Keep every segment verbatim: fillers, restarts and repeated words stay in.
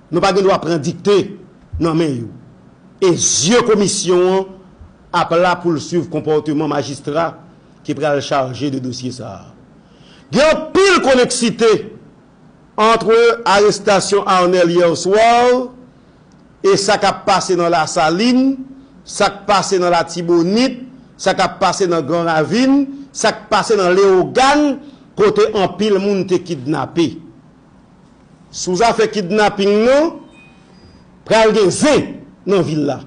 Nou pa gen dwa pran dikte nan men yo. E zye komisyon an ap la pou l swiv konpòteman majistra ki pral chaje de dosye sa a. Gen anpil koneksite ant arestasyon Arnel yè swa e sa k ap pase nan Lasalin, sa k pase nan Latibonit, sa k ap pase nan Gran Ravin, sa k pase nan Leyogàn, kote anpil moun te kidnape. Sou zafè kidnaping nan, pral gen zen nan vil la.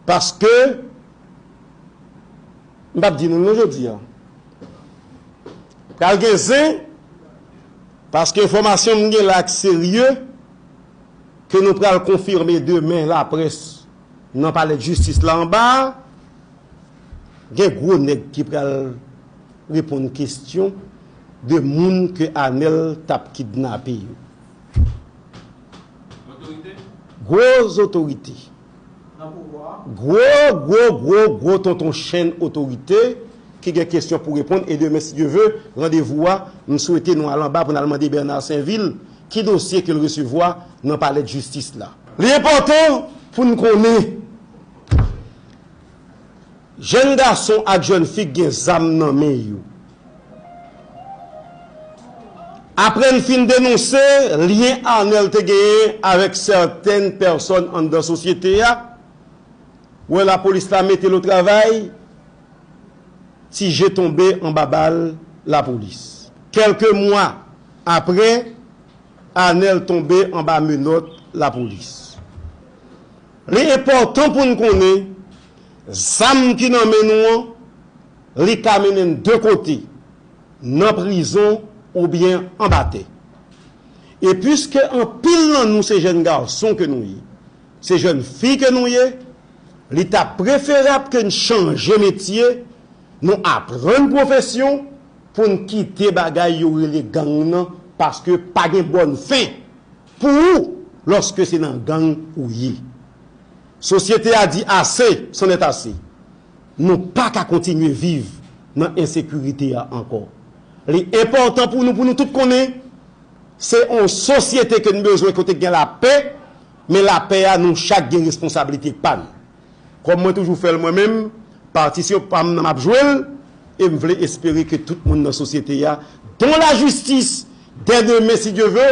Paske, m p ap di nou non jodi a. Pral gen zen, paske enfòmasyon m gen la k serye, ke nou pral konfime demen laprès nan palè jistis la anba a, gen gwo nèg ki pral reponn kesyon de moun ke Anèl t ap kidnape yo. Gwo otorite. Gwo, gwo, gwo, gwo tonton chenn otorite ki gen kesyon pou reponn. E demen, si Dye ve, randevou a, m swete nou al anba pou n al mande Bernard Sainvil ki dosye ke l resevwa nan palè jistis la. Li enpòtan pou n konnen jèn gason ak jèn fi k gen zam nan men yo. Apre n fin denonse lyen Anèl te genyen avèk sètèn pèsòn anndan sosyete a, wè lapolis la mete l o travay, Ti Je tonbe anba bal lapolis. Kèlke mwa apre, Anèl tonbe anba menòt lapolis. Li enpòtan pou n konnen, zam ki nan men nou an, li ka mennen n de kote, nan prizon oubyen anba tè. E piske anpil nan nou se jèn gason ke nou ye, se jèn fi ke nou ye, li ta preferab ke n chanje metye, nou aprann pwofesyon pou n kite bagay yo rele gang nan, paske pa gen bòn fen pou ou lòske se nan gang ou ye. Sosyete a di ase, c'en est assez. Nou pa ka kontinye viv nan ensekirite a ankò. Li enpòtan pou nou, pou nou tout konnen, se yon sosyete ke n bezwen kote k gen lapè, men lapè a, nou chak gen responsablite pa n. Kòm mwen toujou fè l mwen menm, patisyon pa m nan m ap jwe l, e m vle espere ke tout moun nan sosyete a, dont la justice, dè demen, si Dye ve,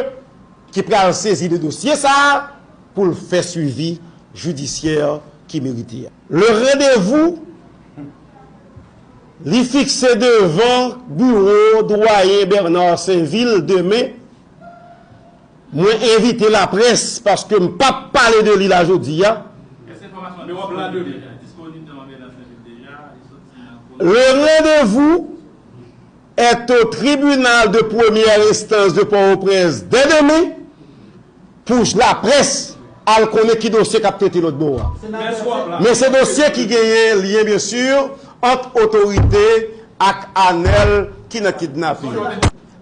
ki pral sezi de dosye sa a pou l fè swivi jidisyè ki merite a. Le rendez-vous, li fikse devan biwo dwayen Bernard Sainvil demen. Mwen envite laprès paske m p ap pale de li la jodi a. Le rendez-vous est au tribunal de première instance de Port-au-Prince dès demain pou laprès al konnen ki dosye k ap trete lòt bò a. Men se dosye ki genyen lyen, byen si, ant otorite ak Anèl ki nan kidnaping.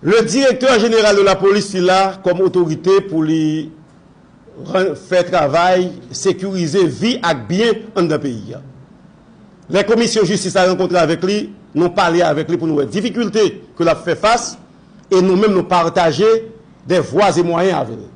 Le directeur général de la police li la kòm otorite pou li ran-, fè travay sekirize vi ak byen anndan peyi a. Lè komisyon jistis la rankontre avèk li, nou pale avèk li pou nou wè difikilte ke l ap fè fas, e nou menm nou pataje de vwa e mwayen avè l.